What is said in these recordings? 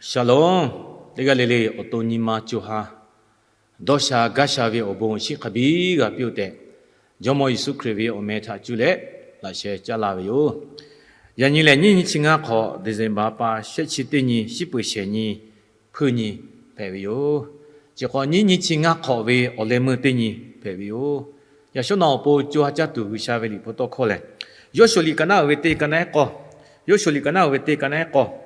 Shalom. Teˇ g'aˇ le le awˬ to nyi ma co ha dawˇ sha gaˇ sha ve awˬ bon awˬ shinˉ hk'a biˇ g'a piˇ-oˆ tehꞈ, Jawˇmawˇ Yeˍsuˆ Hkriꞈ ve awˬ meh htaꞈ cuˇ leh laꞈ sheh caˉ laˇ ve yoˬ. Yaꞈ nyi lehˬ, nyiˇ nyi chi ngaˇ hk'awꞈ December pa shehˆ chi teˇ nyi, shiˉ peuˬ shehˍ nyi, hpuiˇ nyi hpehꞈ ve yoˬ. Chi hk'awꞈ nyiˇ nyi chi ngaˇ hk'awꞈ ve awˬ leh meuˇ teˇ nyi hpehꞈ ve yoˬ. Yaꞈ shawˉ naꞈ awˬ pon co ha caˇ tuˬ G'uiˬsha ve liꞈ hpu tawˇ hkawˇ lehˬ, Yawˇshuˍ liꞈ ka naˉ uiˍ ve teˇ ka naˉ ehˉ k'awˇ, Yawˇshuˍ liꞈ ka naˉ uiˍ ve teˇ ka naˉ ehˉ k'awˇ,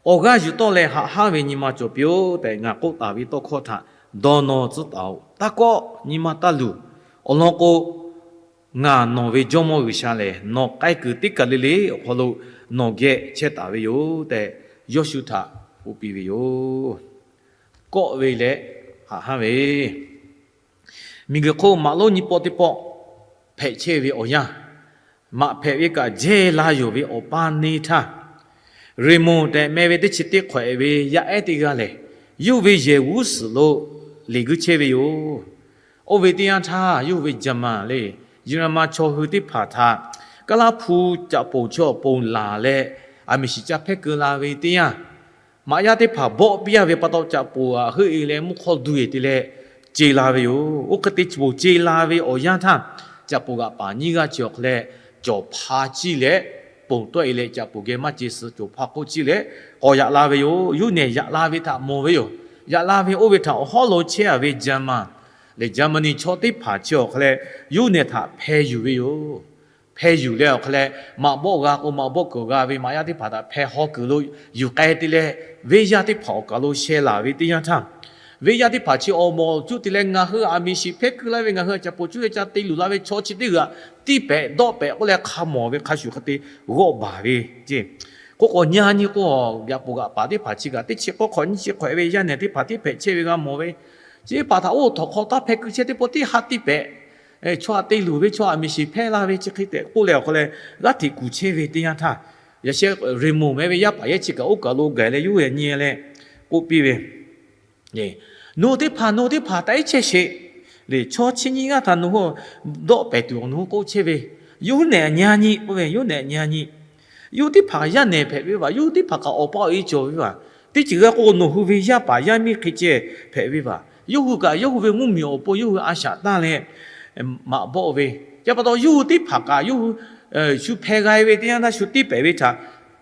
awˬ g'aˇ yuˬ tawˆ leh haꞈ hanˉ ve nyi ma cawˬ piˇ-oˆ tehꞈ ngaˬ k'oˆ taˍ ve tawˇ hkawˇ htaꞈ dawˇ nawˇ tcuhˉ taˍ-oꞈ. Taˇ kawˆ, nyi ma taˇ luˬ. Awˬ lawn k'o, ngaˬ nawˬ ve Jawˇmawˇ G'uiˬsha lehˬ, nawˬ k'ai kuiˬ teˇ kaˬ le le awˬ hk'aw lo nawˬ geh chehˇ taˍ ve yoˬ tehꞈ, Yawˇshuˍ htaꞈ k'oˆ piˇ ve yoˬ. Kawˆ ve leh haꞈ hanˉ ve, miˬguiˬ hk'oˆ maꞈ lonˉ nyiˇ pawˆ teˇ pawˆ hpehꞈ chehˇ ve awˬ yanˇ, maꞈ hpehꞈ ve kaꞈ jehˇ la yoˬ ve awˬ pa neˇ htaˇ, Reˍmonˍ tehꞈ meh ve teˇ chi teˇ hk'awꞈ-e ve yaˇ ehˉ teˇ g'aˇ lehˬ, yawˇ hui ve yehˬ g'uˇ suhˍ lo leˬ guiˇ chehˇ ve yoˬ. Oˇ ve teˇ yanˇ htaˇ, yawˇ hui ve Jaˍmaˍ le, Jaˍmaˍ chaw hui teˇ hpaˍ htaꞈ Kaˉlaˇ hpu caꞈ poˍ chaw ponˬ laˬ leh, aˬ miˍ shiˍ ca hpehˇ keu la ve teˇ yanˇ, maꞈ yaˇ teˇ hpaˍ bawˆ piˇ-a ve pa taw, caꞈ poˍ aꞈ heuˆ-e leh mvuhˇ hk'awˇ duˇ-e te leh ce la ve yoˬ. Oˇ hk'e te poˬ ce la ve awˬ yanˇ htaˇ, caꞈ poˍ g'aꞈ paˍ nyiˇ g'aˇ chi awˬ hk'aw leh cawˬ hpa ciˇ leh, ponˬ tawˆ-e leh caꞈ poˍ geh maˇ ce suh, cawˬ hpa k'oˆ ciˇ leh k'awꞈ yaꞈ la ve yoˬ. Yawˇ nehˬ yaꞈ la ve htaꞈ mawˬ ve yoˬ. Yaꞈ la ve oˇ ve htaꞈ awˬ hawˉ lo chehˇ-a ve Jaˍmaˍ lehˬ, Jaˍmaˍniˆ chaw teˇ hpaˍ chi awˬ hk'aw leh yawˇ nehˬ htaꞈ hpeh yuˬ ve yoˬ. Hpeh yuˬ leh awˬ hk'aw leh, maꞈ bawˆ g'a k'o maꞈ bawˆ kuiˬ g'a ve maꞈ yaˇ teˇ hpaˍ htaꞈ hpeh haw kuiˬ lo yuˬ k'ai te leh, venˇ yaˇ teˇ hpaˍ awˬ kaˬ lo sheh laˬ ve teˇ yanˇ htaˇ, venˇ yaˇ teˇ hpaˍ chi awˬ mawˬ cuˇ te leh, ngaˬ hui aˬ miˍ shiˍ hpehˇ keu laˇ ve, ngaˬ hui caꞈ poˍ cuˇ leh ca te luˬ la ve chaw chi teˇ g'aˇ tiˇ pehˍ dawˆ pehˍ k'oˆ leh hk'a mawˬ ve hk'a shuˍ hk'e te g'awˆ baˬ ve ceˇ. K'o k'awꞈ nyi nyi k'o, caꞈ poˍ g'aꞈ paˍ teˇ hpaˍ chi kaꞈ teˇ chi k'awˇ hk'awꞈ nyiˇ chi hk'awꞈ-e ve yaˇ nehˬ teˇ hpaˍ tiˇ hpehˍ chehˇ ve g'a mawˬ ve, chi teˇ hpaˍ htaꞈ oˇ htawnˍ hk'aw taˇ hpehˇ keu chehˇ teˇ pawˆ tiˉ ha tiˇ pehˍ, chaw htaꞈ te luˬ ve, chaw aˬ miˍ shiˍ hpehˇ la ve chi hk'e tehꞈ k'oˆ leh awˬ hk'aw leh g'aˇ hteꞈ kuˬ chehˇ ve teˇ yanˇ htaˇ, yaꞈ sheh Reˍmonˍ meh ve yaˇ paˍ yehˇ chi kaꞈ oˇ kaˬ lo gaˬ leh yawˇ hui nyi leh k'oˆ piˇ ve, Nawˬ hui teˇ hpaˍ, nawˬ hui teˇ hpaˍ taꞈ iˉ chehˇ sheˍ. Lehˬ chaw chi nyiˇ g'aˇ htaꞈ nawˬ hui dawˆ pehˍ tuˬ nawˬ hui k'oˆ chehˇ ve, yawˇ hui nehˬ nyi k'oˆ ve, yawˇ hui nehˬ nyi. Yawˇ hui teˇ hpaˍ yaˇ nehˬ hpehꞈ ve vaˬ, yawˇ hui teˇ hpaˍ kaꞈ awˬ pa awˬ e cawˬ ve vaˬ. Teˇ ceuˬ g'a k'o, nawˬ hui ve yaˇ paˍ yaˇ miˇ hk'e ceh hpehꞈ ve vaˬ. Yawˇ hui kaꞈ yawˇ hui ve mvuhˇmiˬ awˬ pon yawˇ hui a shaꞈ tanˇ leh maꞈ bawˆ ve, chi pa taw yawˇ hui teˇ hpaˍ kaꞈ yawˇ hui shu hpeh g'a ve teˇ yanˇ htaˇ shu tiˇ pehˍ ve htaꞈ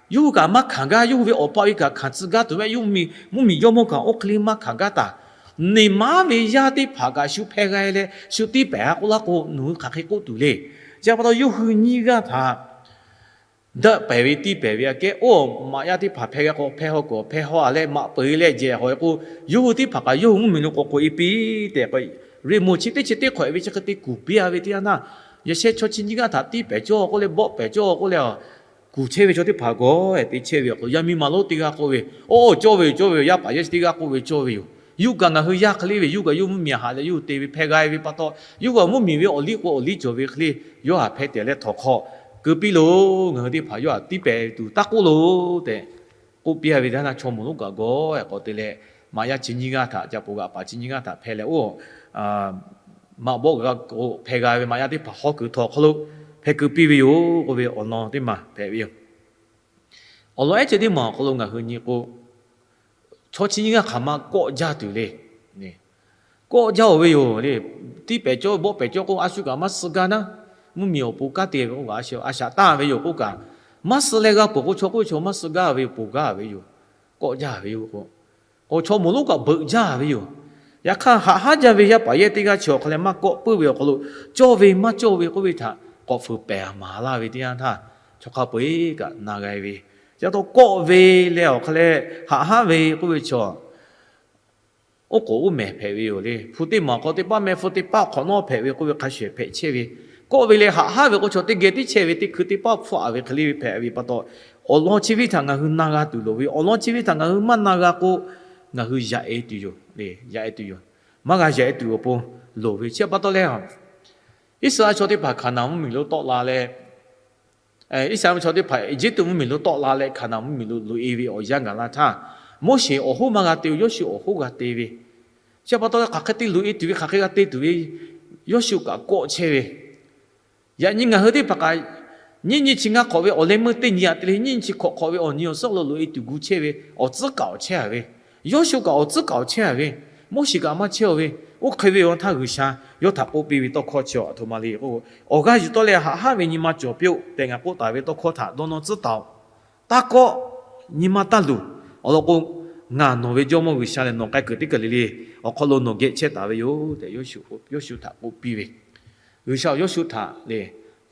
yawˇ hui kaꞈ maˇ hkanˍ gaˇ. Yawˇ hui ve awˬ pa awˬ e kaꞈ hkanˍ tcuh gaˇ tuˬ ve, mvuhˇmiˬ yawˇ mawˇ kaꞈ oˇ hk'e le maˇ hkanˍ gaˇ taˍ. Neˬ maˉ ve yaˇ teˇ hpaˍ kaꞈ shu hpeh g'a leh shu tiˇ pehˍ-a k'oˆ laˇ k'o, nawˬ hui hk'aˬ hk'e k'oˆ tuˬ le. Chi pa taw yawˇ hui nyiˇ g'aˇ htaꞈ daꞈ pehˍ ve tiˇ pehˍ ve aꞈ kehˉ, oˇ maꞈ yaˇ teˇ hpaˍ hpeh g'a k'o hpeh haw kuiˬ hpeh haw-a leh maꞈ peuˬ leh jehˬ haw-e k'o, yawˇ hui teˇ hpaˍ kaꞈ yawˇ hui mvuhˇmiˬ lo k'awꞈ k'oꞈ-e piˇ tehꞈ k'o, Reˍmonˍ chi teˇ chi teˇ hk'awꞈ ve chi hk'e te kuˬ piˇ-a ve teˇ yanˇ htaˇ, yaꞈ sheh chaw chi nyiˇ g'aˇ htaꞈ tiˇ pehˍ cawˇ k'oˆ leh bawˆ pehˍ cawˇ k'oˆ leh, kuˬ chehˇ ve chaw teˇ hpaˍ gawˬ-e te chehˇ ve awˬ hk'aw lo, yaˇ miˇ ma lonˉ teˇ g'aˇ k'oˆ ve, Oˇ cawˇ ve yoˬ, cawˇ ve yoˬ, yaˇ paˍ yaˇ chi teˇ g'aˇ k'oˆ ve cawˇ ve yoˬ. Yawˇ hui kaꞈ ngaˬ hui yaˇ hk'e le ve, yawˇ hui kaꞈ yawˇ hui mvuhˇmiˬ htaꞈ haꞈ leh yawˇ hui te ve hpeh g'a ve pa taw, yawˇ hui kaꞈ mvuhˇmiˬ ve awˬ liˇ k'o awˬ liˇ cawˬ ve hk'e le, yawˇ htaꞈ hpeh tehꞈ leh htawnˍ hk'aw keu piˇ loˬ. Ngaˬ hui teˇ hpaˍ yawˇ htaꞈ tiˇ pehˍ tuˬ taˇ k'oˆ loˬ tehꞈ k'oˆ piˇ-a ve teˇ yanˇ htaˇ, chaw moˍ lonˉ kaꞈ gawˬ-e k'awꞈ te leh, maꞈ yaˇ chi nyiˇ g'aˇ htaꞈ, caꞈ poˍ g'aꞈ paˍ chi nyiˇ g'aˇ htaꞈ hpeh leh, oˇ maꞈ bawˆ g'a k'o hpeh g'a ve maꞈ yaˇ teˇ hpaˍ hawˉ kuiˬ htawnˍ hk'aw lo hpeh keu piˇ ve yoˬ k'oˆ ve awˬ lawn teˇ maˬ hpehꞈ ve yoˬ. Awˬ lawn ehˉ ceh teˇ maˬ awˬ hk'aw lo ngaˬ hui nyi k'o, chaw chi nyiˇ g'aˇ hk'aˬ ma kawˆ jaˇ tuˬ le. Kawˆ jaˇ-oˬ ve yoˬ le. Tiˇ pehˍ cawˇ bawˆ pehˍ cawˇ k'o, a shu kaꞈ maˇ suh gaˇ naˉ. Mvuhˇmiˬ awˬ pon kanˉ te ve k'o, a shaꞈ tanˇ ve yoˬ k'oˆ kaꞈ, maˇ suh leh g'a peuˬ k'o, chaw k'oˆ ve chaw maˇ suh gaˇ ve yoˬ, poˬ gaˇ ve yoˬ. Kawˆ jaˇ ve yoˬ k'o, k'o chaw moˍ lonˉ kaꞈ beuꞈ jaˇ ve yoˬ. Yaꞈ hk'aˇ, haꞈ haˉ jaˇ ve yaˇ paˍ yehˇ teˇ g'aˇ chi awˬ hk'aw leh maˇ kawˆ puiˉ ve awˬ hk'aw lo, cawˇ ve maˇ cawˇ ve k'oˆ ve htaꞈ k'awꞈ fuiˍ pehˍ maˍ laˇ ve teˇ yanˇ htaˇ, chaw hk'a peu-eˬ kaꞈ na g'a ve. Chi pa taw kawˆ ve leh awˬ hk'aw leh haꞈ haˉ ve k'oˆ ve chaw, oˉ k'oˍ oˉ mehˍ hpehꞈ ve yoˬ le. Hpu teˇ maˬ k'aw teˇ paˉ meh hpu teˇ paˉ hk'awꞈ nawˉ hpehꞈ ve k'oˆ ve hk'a shuˍ hpehꞈ chehˇ ve. Kawˆ ve leh haꞈ haˉ ve k'o, chaw teˇ geh tiˉ chehˇ ve teˇ hkui teˇ paˉ hpfuhˆ-a ve hk'e le ve hpehꞈ ve pa taw, awˬ lawn chi ve htaꞈ ngaˬ hui na g'a tuˬ loˍ ve. Awˬ lawn chi ve htaꞈ ngaˬ hui maˇ na g'a k'o, ngaˬ hui yaꞈ-e tuˬ yoˬ le, yaꞈ-e tuˬ yoˬ. Maˇ g'a yaꞈ-e tuˬ awˬ pon loˍ ve. Chi pa taw leh, Iˉsaˍreˍlaˆ chaw teˇ hpaˍ Hkaˍnanˍ mvuhˇmiˬ lo tawˆ la leh, Iˉsaˍreˍlaˆ chaw teˇ hpaˍ Eˇjiˇtuꞈ mvuhˇmiˬ lo tawˆ la leh Hkaˍnanˍ mvuhˇmiˬ lo loꞈ-e ve awˬ yanˇ gaˬ la htaˇ, Moˉseˍ awˬ hoˉ maˇ g'a te-o, Yawˇshuˆ awˬ hoˉ g'a te ve. Chi pa taw leh hk'aˬ hk'e te loꞈ-e tuˬ ve, hk'aˬ hk'e g'a te tuˬ ve, Yawˇshuˆ kaꞈ kawˆ chehˇ ve. Yaꞈ nyi ngaˬ hui teˇ hpaˍ kaꞈ Nyiˇ nyi chi ngaˇ hk'awꞈ ve awˬ leh meuˇ teˇ nyi aꞈ te leh, nyiˇ nyi chi hkawꞈ hk'awꞈ ve awˬ nyi awˬ suhˉ lo loꞈ e tuˬ gu chehˇ ve awˬ tcuhˉ kaꞈ awˬ chehˇ a ve, Yawˇshuˆ kaꞈ awˬ tcuhˉ kaꞈ awˬ chehˇ a ve, Moˉseˍ kaꞈ maˇ chehˇ a ve, oˇ hk'e ve awˬ htaˇ G'uiˬsha yawˇ htaꞈ k'oˆ piˇ ve tawˇ hkawˇ chi a htoꞈ ma le k'o, Awˬ g'aˇ yuˬ tawˆ leh haꞈ haˉ ve nyi ma cawˬ piˇ-oˆ tehꞈ ngaˬ k'oˆ taˍ ve tawˇ hkawˇ htaꞈ dawˇ nawˇ tcuhˉ taˍ-oꞈ. Taˇ kawˆ, nyi ma taˇ luˬ. Awˬ lawn k'o, ngaˬ nawˬ ve Jawˇmawˇ G'uiˬsha lehˬ, nawˬ k'ai kuiˬ teˇ kaˬ le le awˬ hk'aw lo nawˬ geh chehˇ taˍ ve yoˬ tehꞈ Yawˇshuˆ k'oˆ piˇ ve. G'uiˬsha Yawˇshuˆ htaꞈ le,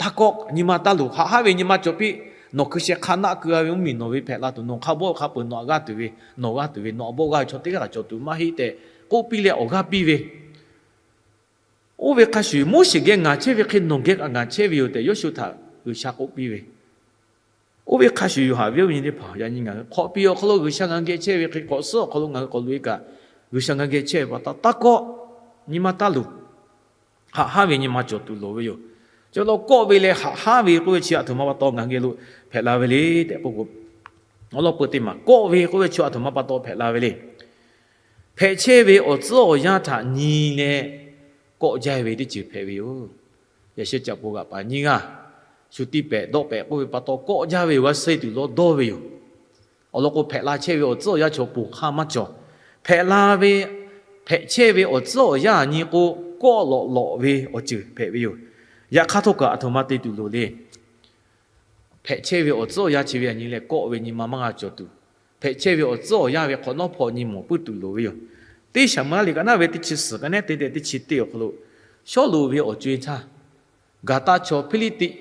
Taˇ kawˆ, nyi ma taˇ luˬ. Haꞈ haˉ ve nyi ma cawˬ piˇ. Nawˬ hkui sheh hk'a naˆ keu a ve mvuhˇmiˬ nawˬ ve hpehꞈ la tuˬ, nawˬ hk'a bawˆ hk'a peu-eˬ nawˬ aꞈ g'aˇ tuˬ ve, nawˬ g'aˇ tuˬ ve, nawˬ aꞈ bawˆ g'aˇ ve chaw teˇ g'aˇ kaꞈ cawˬ tuˬ maˇ heˆ tehꞈ k'oˆ piˇ leh awˬ g'aˇ piˇ ve. Oˇ ve hk'a shuˍ, Moˉseˍ geh ngaˬ chehˇ ve hk'e nawˬ geh kaꞈ ngaˬ chehˇ ve yoˬ tehꞈ Yawˇshuˆ htaꞈ G'uiˬsha k'oˆ piˇ ve. Oˇ ve hk'a shuˍ yoˬ, haꞈ ve awˬ nyi teˇ hpaˍ, yaꞈ nyi ngaˬ hui hk'awꞈ piˇ awˬ hk'aw lo G'uiˬsha ngaˬ geh chehˇ ve hk'e, hk'awꞈ suhˉ awˬ hk'aw lo ngaˬ hui k'awꞈ loꞈ e kaꞈ, G'uiˬsha ngaˬ geh chehˇ ve pa taw, taˇ kawˆ, nyi ma taˇ luˬ. Haꞈ haˉ ve nyi ma cawˬ tuˬ loˍ ve yoˬ. Chi pa taw kawˆ ve leh haꞈ haˉ ve k'oˆ ve chi a htoꞈ ma pa taw ngaˬ hui geh lo hpehꞈ la ve le tehꞈ k'oˆ k'o, awˬ lawn peu teˇ maˬ kawˆ ve k'oˆ ve chi a htoꞈ ma pa taw hpehꞈ la ve le. Hpehꞈ chehˇ ve awˬ tcuhˉ awˬ yanˇ htaꞈ nyi leh kawˆ jaˇ ve teˇ ceuˬ hpehꞈ ve yoˬ. Yaꞈ sheh caꞈ pon g'aꞈ paˍ nyiˇ g'aˇ shu tiˇ pehˍ dawˆ pehˍ k'oˆ ve pa taw kawˆ jaˇ ve yoˬ, g'a suh tuˬ lawˇ dawˇ ve yoˬ. Awˬ lawn k'o, hpehꞈ la chehˇ ve awˬ tcuhˉ awˬ yanˇ chaw ponˬ hk'aˇ maˇ cawˬ. Hpehꞈ la ve, hpehꞈ chehˇ ve awˬ tcuhˉ awˬ yanˇ nyi k'o, kawˆ lawꞈ lawꞈ ve awˬ ceuˬ hpehꞈ ve yoˬ. Yaꞈ hk'aˇ htawˇ kaꞈ a htoꞈ ma te tuˬ loˍ le. Hpehꞈ chehˇ ve awˬ tcuhˉ awˬ yanˇ chi ve aꞈ nyi leh kawˆ ve nyi ma maˇ g'a cawˬ tuˬ, hpehꞈ chehˇ ve awˬ tcuhˉ awˬ yanˇ ve hk'awꞈ nawˉ hpawꞈ nyi mawˬ puiˉ tuˬ loˍ ve yoˬ. Teˇ Saˍmo-eˍlaˆ liꞈ ka naˉ ve teˇ chi suhˍ ka nehˉ te tehꞈ teˇ chi teˇ awˬ hk'aw lo, Sawˉluꞈ ve awˬ co-e htaˇ, Gaˍtaˆ chaw Hpiˇliˇtiˆ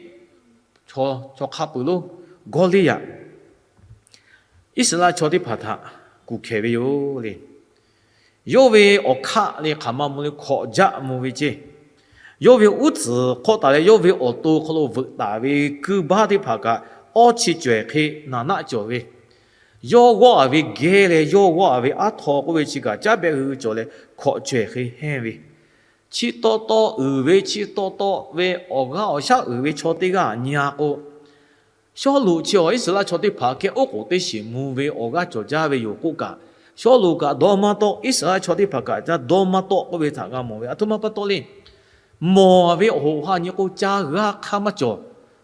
chaw, chaw hk'a peuˬ lonˉ Gawˇliˇyaꞈ Iˉsaˍreˍlaˆ chaw teˇ hpaˍ htaꞈ kuˬ hkehˍ ve yoˬ le. Yawˇ ve awˬ hkaˆ le hk'aˬ ma mvuh le hkawꞈ jaˆ mvuh ve ceˇ. Yawˇ ve uˉ tcuhˍ hk'awˆ taˍ leh yawˇ ve awˬ to hk'aw lo veuꞈ taˍ ve kuiˇ baˆ teˇ hpaˍ kaꞈ awˇ chi cawehˬ hk'e naˍ naˆ cawˬ ve, yawˇ g'awˇ a ve geh leh yawˇ g'awˇ a ve aˉ htaw k'oˆ ve chi kaꞈ caˉ behˆ hui cawˬ leh hkawꞈ cawehˬ hk'e hehnˇ ve, chi taw taw uiˍ ve chi taw taw ve awˬ g'aˇ awˬ shaˉ uiˍ ve chaw teˇ g'aˇ nyi a k'o, Sawˉluꞈ chi awˬ Iˉsaˍreˍlaˆ chaw teˇ hpaˍ kehˉ oˉ k'oˍ teˇ shiˍ mvuh ve awˬ g'aˇ cawˬ jaˇ ve yoˬ k'oˆ kaꞈ, Sawˉluꞈ kaꞈ dawˇ maˇ tawˆ, Iˉsaˍreˍlaˆ chaw teˇ hpaˍ kaꞈ ca dawˇ maˇ tawˆ k'oˆ ve htaꞈ g'a mawˬ ve. A htoꞈ ma pa taw le. Mawˬ ve awˬ hoꞈ ha nyi k'o, ca g'aˇ hk'aˇ maˇ cawˬ.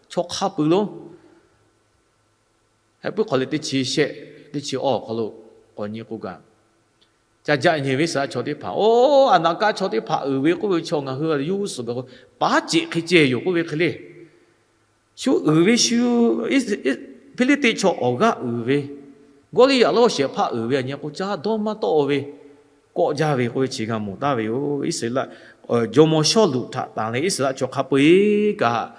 Chaw hk'a peuˬ lonˉ. Heh puiˉ hk'aw le teˇ chi shehˆ, teˇ chi awˇ awˬ hk'aw lo k'awꞈ nyi k'o kaꞈ, ca jaˆ nyi ve Iˉsaˍreˍlaˆ chaw teˇ hpaˍ, oˇ Aˍnaˍkaˆ chaw teˇ hpaˍ uiˍ ve k'oˆ ve chaw ngaˬ hui yuˇ suhˍ gaˬ k'o, paˉ ceꞈ hk'e ceh yoˬ k'oˆ ve hk'e le. Shu uiˍ ve shu, Hpiˇliˇtiˆ chaw awˬ g'aˇ uiˍ ve, Gawˇliˇyaꞈ lonˉ shehˍ hpaˇ uiˍ ve aꞈ nyi k'o, ca dawˇ maˇ tawˆ ve, kawˆ jaˇ ve k'oˆ ve chi g'a mawˬ taˍ ve yoˬ. Iˉsaˍreˍlaˆ, Jawˇmawˇ Sawˉluꞈ htaꞈ tanˬ leh Iˉsaˍreˍlaˆ chaw hk'a peu-eˬ kaꞈ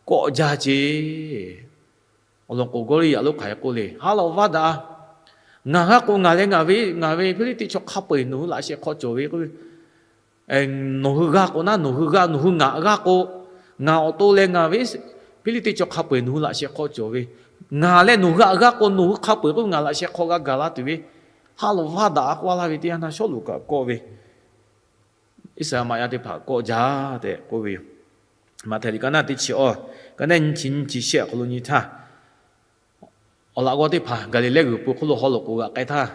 kawˆ jaˇ ceˇ. Awˬ lawn k'o, Gawˇliˇyaꞈ lonˉ hk'aˬ hk'e k'oˆ le, Ha lawꞈ vaˇ daꞈ. Ngaˬ g'a k'o, ngaˬ leh ngaˬ ve, ngaˬ ve Hpiˇliˇtiˆ chaw hk'a peu-eˬ nawˬ hui laꞈ sheh hk'aw cawˬ ve k'oˆ ve, nawˬ hui g'a k'o naˉ, nawˬ hui g'a, nawˬ hui ngaˬ g'a k'o, ngaˬ awˬ to leh ngaˬ ve Hpiˇliˇtiˆ chaw hk'a peu-eˬ nawˬ hui laꞈ sheh hk'aw cawˬ ve, ngaˬ leh nawˬ hui aꞈ g'a k'o, nawˬ hui hk'a peu-eˬ k'oˆ ve ngaˬ laꞈ sheh hk'aw g'a gaˬ la tuˬ ve, ha lawꞈ vaˇ daꞈ k'oˆ laˇ ve teˇ yanˇ htaˇ Sawˉluꞈ kaꞈ kawˆ ve, Iˉsaˍreˍlaˆ maꞈ yaˇ teˇ hpaˍ kawˆ jaˇ tehꞈ k'oˆ ve yoˬ. Maꞈhtehˍ liꞈ ka naˉ teˇ chi awˇ, ka naˉ nyiˇ chi nyiˇ chi shehˆ awˬ hk'aw lo nyi htaˇ, awˬ laꞈ g'awˇ teˇ hpaˍ Gaˍliˍlehˇ g'uiˬ po hk'oˆ lo haw loꞈ k'oˍ g'aꞈ k'ai htaˇ,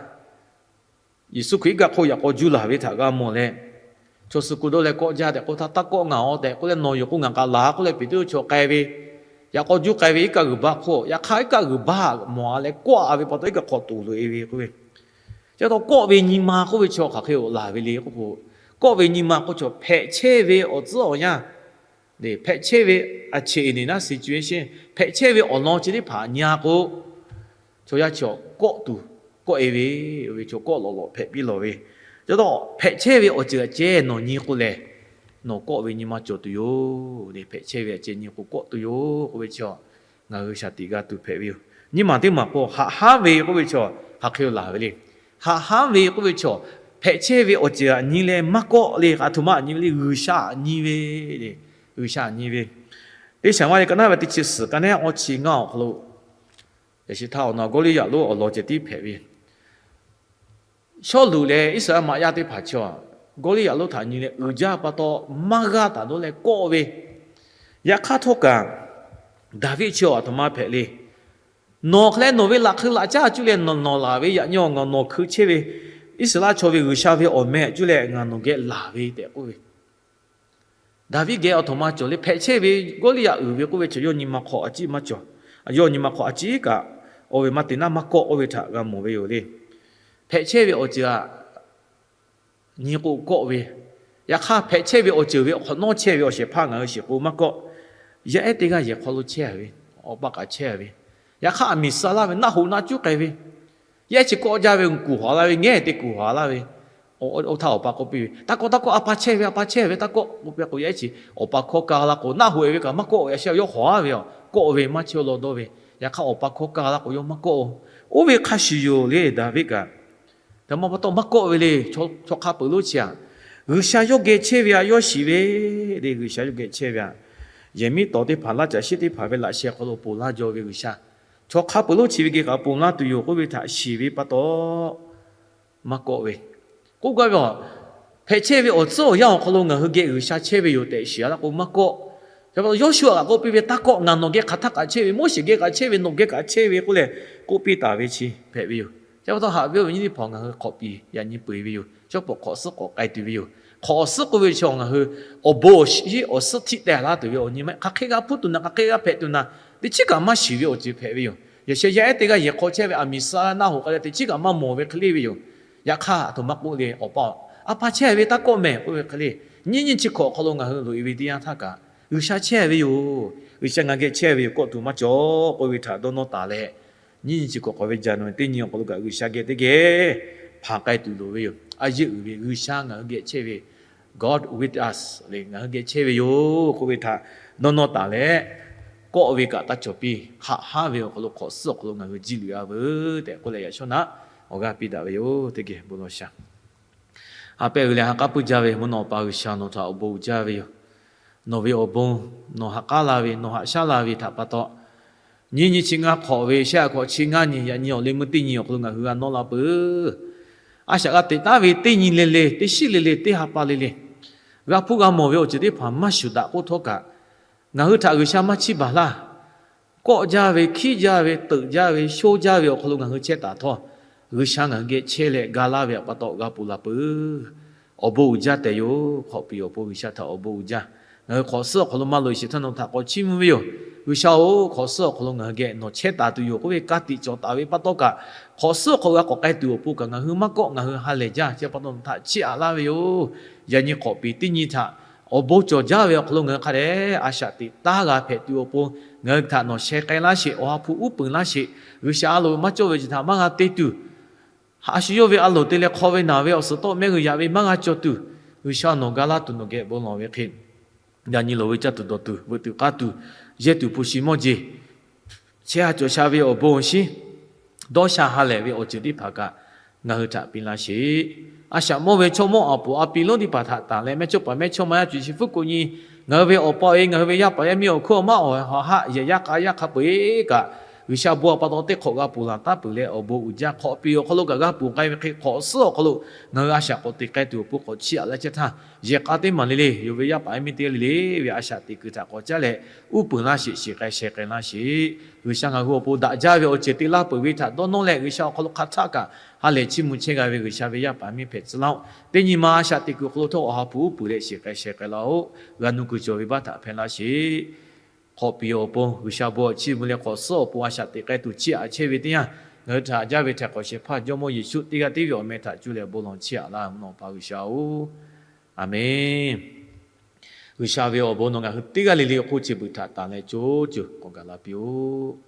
Yeˍsuˆ Hkriꞈ iˉ kaˆ hk'oˆ yaꞈ k'aw juˇ laˬ ve htaꞈ g'a mawˬ leh, chaw suh ku dawˇ leh kawˆ jaˇ tehꞈ k'oˆ htaˇ, Taˇ kawˆ, ngaˬ awˬ tehꞈ k'oˆ leh, Nawˬ yoˬ k'o ngaˬ k'aꞈ laˬ k'oˆ leh Peˍtruˆ chaw k'ai ve, yaꞈ k'aw juˇ k'ai ve iˉ kaˆ g'uiˬ baˆ hk'oˆ, yaꞈ hk'aˇ iˉ kaˆ g'uiˬ baˆ mawˬ a leh kawˆ a ve pa taw iˉ kaˆ hk'aw toꞈ loꞈ e ve k'oˆ ve, chi pa taw kawˆ ve nyi ma k'oˆ ve chaw hk'aˬ hk'e laˬ ve le k'oˆ k'o, kawˆ ve nyi ma k'oˆ chaw hpehꞈ chehˇ ve awˬ tcuhˉ awˬ yanˇ, hpehꞈ chehˇ ve aꞈ cheꞈ e ne naˉ situation, hpehꞈ chehˇ ve awˬ lawn chi teˇ hpaˍ nyi a k'o, chaw yaˇ chi kawˆ tuˬ kawˆ e ve, oˇ ve chaw kawˆ lawꞈ lawꞈ hpehꞈ piˇ lawˬ ve. Chi pa taw hpehꞈ chehˇ ve awˬ ceuˬ aꞈ ceh nawˬ nyi k'o lehˬ, nawˬ kawˆ ve nyi ma cawˬ tuˬ yoˬ le. Hpehꞈ chehˇ ve aꞈ ceh nyi k'o kawˆ tuˬ yoˬ k'oˆ ve chi ngaˬ hui shaˍ tiꞈ g'a tuˬ hpehꞈ ve yoˬ. Nyiˇ maˬ teˇ maˬ k'o, haꞈ haˉ ve k'oˆ ve chaw hk'aˬ hk'e laˬ ve le. Haꞈ haˉ ve k'oˆ ve chaw, hpehꞈ chehˇ ve awˬ ceuˬ aꞈ nyi leh maˇ kawˆ le. A htoꞈ ma aꞈ nyi ve le, G'uiˬsha aꞈ nyi ve le. G'uiˬsha aꞈ nyi ve. Teˇ Saˍmo-eˍlaˆ ka naˉ ve teˇ chi suhˍ ka nehˉ awˇ chi ngaˇ awˬ hk'aw lo, yaꞈ shi htaˇ awˬ na Gawˇliˇyaꞈ lonˉ awˬ lawn ceh tiˉ hpehꞈ ve, Sawˉluꞈ leh Iˉsaˍreˍlaˆ maꞈ yaˇ teˇ hpaˍ chi Gawˇliˇyaꞈ lonˉ htaꞈ nyi leh uiˍ jaˇ pa taw, maˇ g'aˇ taˍ dawˇ leh kawˆ ve. Yaꞈ hk'aˇ htawˇ kaꞈ, Daˍviˆ chi a htoꞈ ma hpehꞈ le. Nawˬ hk'e leh nawˬ ve laꞈ hk'eu laꞈ caˉ a cuˇ leh nawˬ nawˬ laˬ ve yaꞈ nyi awˬ ngaˬ nawˬ hkui chehˇ ve Iˉsaˍreˍlaˆ chaw ve G'uiˬsha ve awˬ meh a cuˇ leh ngaˬ nawˬ geh laˬ ve tehꞈ k'oˆ ve. Daˍviˆ geh awˬ htoꞈ ma cawˬ le. Hpehꞈ chehˇ ve Gawˇliˇyaꞈ uiˍ ve k'oˆ ve chaw, yawˇ nyi ma hk'aw a ciˉ maˇ cawˬ. Yawˇ nyi ma hk'aw a ciˉ kaꞈ, oˇ ve maˇ te naˉ maˇ kawˆ, oˇ ve htaꞈ g'a mawˬ ve yoˬ le. Hpehꞈ chehˇ ve awˬ ceuˬ aꞈ nyi k'o kawˆ ve, yaꞈ hk'aˇ hpehꞈ chehˇ ve awˬ ceuˬ ve awˬ hk'awꞈ nawˉ chehˇ ve awˬ shehˍ hpaˇ ngaˬ hui shiˍ k'o maˇ kawˆ. Yaˇ ehˉ teˇ g'aˇ yehˬ hk'aw lo chehˇ ve, awˬ pa kaꞈ chehˇ ve, yaꞈ hk'aˇ aˬ miˍ suh laˇ ve, naˆ hoꞈ naˆ cuˉ k'ai ve, yaˇ ehˉ chi kawˆ jaˇ ve, kuˬ haˍ laˇ ve, ngehˉ te kuˬ haˍ laˇ ve, awˬ htaˇ awˬ pa k'oˆ piˇ ve, Taˇ kawˆ, taˇ kawˆ, a pa chehˇ ve, a pa chehˇ ve, taˇ kawˆ k'oˆ piˇ k'o, yaˇ ehˉ chi awˬ pa hkawˇ kaˇ laˇ k'o, naˆ hoꞈ e ve kaꞈ maˇ kawˆ, yaꞈ sheh yawˇ hawˍ aˉ ve, kawˆ ve maˇ chehˇ law dawˇ ve, yaꞈ hk'aˇ awˬ pa hkawˇ kaˇ laˇ k'o yawˇ maˇ kawˆ. Oˇ ve hk'a shuˍ yoˬ le Daˍviˆ kaꞈ. Htaꞈ ma pa taw maˇ kawˆ ve le. Chaw hk'a peuˬ lonˉ chi aꞈ, G'uiˬsha yawˇ geh chehˇ ve aꞈ yawˇ shiˍ ve le. G'uiˬsha yawˇ geh chehˇ ve aꞈ, yehˬ miˉ tawˍ teˇ hpaˍ, laˇ caˬ shiˉ teˇ hpaˍ ve laꞈ sheh hk'aw lo ponˬ laˇ jaw ve G'uiˬsha, chaw hk'a peuˬ lonˉ chi ve geh kaꞈ ponˬ laˇ tuˬ yoˬ k'oˆ ve htaꞈ shiˍ ve pa taw, maˇ kawˆ ve. K'oˆ gaˇ ve, hpehꞈ chehˇ ve awˬ tcuhˉ awˬ yanˇ awˬ hk'aw lo ngaˬ hui geh G'uiˬsha chehˇ ve yoˬ tehꞈ shiˍ a laˇ k'o maˇ kawˆ. Chi pa taw Yawˇsuˆ kaꞈ k'oˆ piˇ ve, Taˇ kawˆ, ngaˬ nawˬ geh hk'aˬ htaˇ kaꞈ chehˇ ve, Moˉseˍ geh kaꞈ chehˇ ve, nawˬ geh kaꞈ chehˇ ve k'oˆ leh k'oˆ piˇ taˍ ve chi hpehꞈ ve yoˬ. Chi pa taw haꞈ ve awˬ viˉ nyi teˇ hpaˍ, ngaˬ hui hk'awꞈ piˍ yaꞈ nyi peu eˬ ve yoˬ. Shawˉ pawˍ hk'awꞈ suhˉ k'awꞈ k'ai tuˬ ve yoˬ. Hk'awꞈ suhˉ k'oˆ ve chi ngaˬ hui awˬ bon awˬ shiˍ awˬ suhˉ htiˆ teh laˇ tuˬ ve awˬ nyi maˇ heˆ. Hk'aˬ hk'e g'a hpuˇ tuˬ na, hk'aˬ hk'e g'a hpehꞈ tuˬ na, teˇ chiˉ kaꞈ maˇ shiˍ ve awˬ ceuˬ hpehꞈ ve yoˬ. Yaꞈ sheh yaˇ ehˉ teˇ g'aˇ yehˬ hk'aw chehˇ ve aˬ miˍ suh naˆ hoꞈ k'ai leh teˇ chiˉ kaꞈ maˇ mawˬ ve hk'e le ve yoˬ. Yaꞈ hk'aˇ aˬ htoꞈ ma k'oˆ le, Awˬ pa, a pa chehˇ ve taˇ kawˆ mehˍ k'oˆ ve hk'e le, nyiˇ nyi chi hkawꞈ awˬ hk'aw lo ngaˬ hui loꞈ e ve teˇ yanˇ htaˇ kaꞈ, G'uiˬsha chehˇ ve yoˬ, G'uiˬsha ngaˬ geh chehˇ ve yoˬ, kawˆ tuˬ maˇ cawˬ k'oˆ ve htaꞈ dawˇ nawˇ taˍ leh, nyiˇ nyi chi hkawꞈ hk'awꞈ ve January teˇ nyi awˬ hk'aw lo kaꞈ G'uiˬsha geh teˇ geh hpanˍ k'ai tuˬ loˍ ve yoˬ. A yeˇ uiˍ ve G'uiˬsha ngaˬ hui geh chehˇ ve, God with us le, ngaˬ hui geh chehˇ ve yoˬ k'oˆ ve htaꞈ dawˇ nawˇ taˍ leh, kawˆ ve kaꞈ taˇ cawˬ piˇ, haꞈ haˉ ve awˬ hk'aw lo hk'awꞈ suhˉ awˬ hk'aw lo ngaˬ hui ji luꞈ a veuˬ tehꞈ k'oˆ leh yaꞈ shawˉ naꞈ awˬ g'aˇ piˇ daꞈ ve yoˬ. Teˇ geh bon lawˬ shaˍ. Ha pehˇ g'uiˬ leh ha k'aˉ puiˇ jaˇ ve mvuhˇ naw Awˬ pa G'uiˬsha, nawˬ htaꞈ awˬ bon uiˍ jaˇ ve yoˬ. Nawˬ ve awˬ bon, nawˬ haꞈ k'aˉ la ve, nawˬ haꞈ shaˉ la ve htaꞈ pa taw, nyiˇ nyi chi ngaˇ hk'awꞈ ve shehˆ a hk'awꞈ chi ngaˇ nyi, yaꞈ nyi awˬ liˇ meuˇ teˇ nyi awˬ hk'aw lo ngaˬ hui g'a nawˇ la peuˬ. A shaꞈ g'a teꞈ taˉ ve teˇ nyi le le, teˇ shiˉ le le, teˇ ha pa le le, g'a hpuˇ g'a mawˬ ve awˬ ceuˬ teˇ hpaˍ maˇ shuˍ daꞈ k'oˆ htawˇ kaꞈ, ngaˬ hui htaꞈ G'uiˬsha maˇ chiˇ baˬ laˇ. Kawˆ jaˇ ve, hkiˉ jaˇ ve, teuꞈ jaˇ ve, shonˇ jaˇ ve awˬ hk'aw lo ngaˬ hui chehˇ taˍ htawˇ, G'uiˬsha ngaˬ hui geh chehˇ leh ga laˇ ve pa taw g'a ponˬ la peuˬ. Awˬ bon uiˍ jaˇ tehꞈ yoˬ. Hk'awꞈ piˍ awˬ pon G'uiˬsha htaꞈ awˬ bon uiˍ jaˇ. Ngaˬ hui hk'awꞈ suhˉ awˬ hk'aw lo maˇ loꞈ e sheˍ htaˇ nawˬ htaꞈ k'awꞈ chiˇ mvuh ve yoˬ. G'uiˬsha-oˬ, hk'awꞈ suhˉ awˬ hk'aw lo ngaˬ hui geh nawˬ chehˇ taˍ tuˬ yoˬ k'oˆ ve ka tiꞈ cawˬ taˍ ve pa taw kaꞈ, hk'awꞈ suhˉ awˬ hk'aw lo g'a k'awꞈ k'ai tuˬ awˬ pon kaꞈ ngaˬ hui maˇ kawˆ, ngaˬ hui ha lehˬ jaˇ. Chi pa taw nawˬ htaꞈ chiˇ aꞈ laˇ ve yoˬ. Yaꞈ nyi hk'awꞈ piˍ teˇ nyi htaꞈ awˬ bon cawˬ jaˇ ve awˬ hk'aw lo ngaˬ hui hk'a dehꞈ a shaꞈ teꞈ taˉ g'a hpehꞈ tuˬ awˬ pon, ngaˬ hui htaꞈ nawˬ sheh k'ai laˇ sheˍ. Awˬ ha hpu uˉ peunˍ laˇ sheˍ. G'uiˬsha a loˍ maˇ cawˇ ve chi htaꞈ maˇ g'a te tuˬ, a shu yawˇ ve a loˍ te leh hk'aw ve naˬ ve awˬ suhˍ tawˆ mehˆ g'uiˬ yaꞈ ve maˇ g'a cawˬ tuˬ, G'uiˬsha nawˬ ga laˇ tuˬ nawˬ geh bon lawˬ ve hk'e, yaꞈ nyi loˍ ve caˇ tuˬ dawˬ tuˬ veuꞈ tuˬ k'aˇ tuˬ, yehˇ tuˬ hpu shi mawˇ jeˬ, chehˇ ha cawˬ sha ve awˬ bon awˬ shinˉ, dawˇ sha ha lehˬ ve awˬ ceuˬ teˇ hpaˍ kaꞈ ngaˬ hui htaꞈ piˇ laˇ sheˍ. A shaꞈ mawˇ ve chaw mawˇ aˬ poˍ a pi lonˉ teˇ hpaˍ htaꞈ tanˬ leh mehˇchawˇpaˍ mehˇchawˇma yaˇ cuˬ chi fuˉ k'oꞈ nyi, ngaˬ hui ve awˬ pa-e, ngaˬ hui ve yaˇ paˍ yaˇ miˇ awˬ hkuiˉ awˬ maˇ awˬ haꞈ haˆ yehˬ yaˇ k'a yaˇ hk'a peu-eˬ kaꞈ, G'uiˬsha bon awˬ pa taw teˇ hk'awꞈ g'a ponˬ laˬ taˉ peuˬ leh awˬ bon uiˍ jaˇ. Hk'awꞈ piˍ awˬ hk'aw lo kaꞈ g'a ponˬ k'ai ve hk'e hk'awꞈ suhˉ awˬ hk'aw lo ngaˬ hui a shaꞈ k'awꞈ te k'ai tuˬ awˬ pon k'awꞈ chiˇ aꞈ laˇ chehˇ htaˇ, yehˬ k'a teˇ maˬ le le, yawˇ ve yaˇ paˍ yaˇ miˇ teˇ g'aˇ le le ve a shaꞈ teꞈ kuiˬ htaꞈ k'awꞈ caˉ leh uˉ peunˍ laˇ sheˍ, shiˍ k'ai sheh k'ai laˇ sheˍ. G'uiˬsha ngaˬ hui awˬ pon daꞈ jaˇ ve awˬ ceuˬ te laˇ peuˬ ve htaꞈ dawˇ nawˇ leh, G'uiˬsha awˬ hk'aw lo hk'aˬ htaˆ kaꞈ ha lehˬ chiˇ mvuh chehˇ g'a ve G'uiˬsha ve yaˇ paˍ miˇ hpehꞈ tcuh laˇ-oˆ. Teˇ nyi ma a shaꞈ teꞈ kuiˬ awˬ hk'aw lo htawˇ awˬ ha hpu uˉ peunˍ leh shiˍ k'ai sheh k'ai laˇ-oˆ. G'a nu kuiˬ cawˬ ve baˆ htaꞈ hpehˇ laˇ sheˍ. Hk'awꞈ piˍ awˬ pon G'uiˬsha bon awˬ chiˇ mvuh leh hk'awꞈ suhˉ awˬ pon a shaꞈ teꞈ k'ai tuˬ chiˇ aꞈ chehˇ ve teˇ yanˇ, ngaˬ hui htaꞈ haꞈ jaˇ ve htaiˍ hk'awꞈ shehˍ hpaˇ Jawˇmawˇ Yeˍsuˆ teˇ g'aˇ tiˉ ve awˬ meh htaꞈ cuˇ leh bon lawˬ chiˇ aꞈ laˇ mvuhˇ naw Awˬ pa G'uiˬsha-oˬ, Aˍmenˇ. G'uiˬsha ve awˬ bon nawˬ ngaˬ hui teˇ g'aˇ le le awˬ hk'oˆ chi beuꞈ htaꞈ tanˬ leh co co k'awꞈ gaˬ la piˇ-oˆ.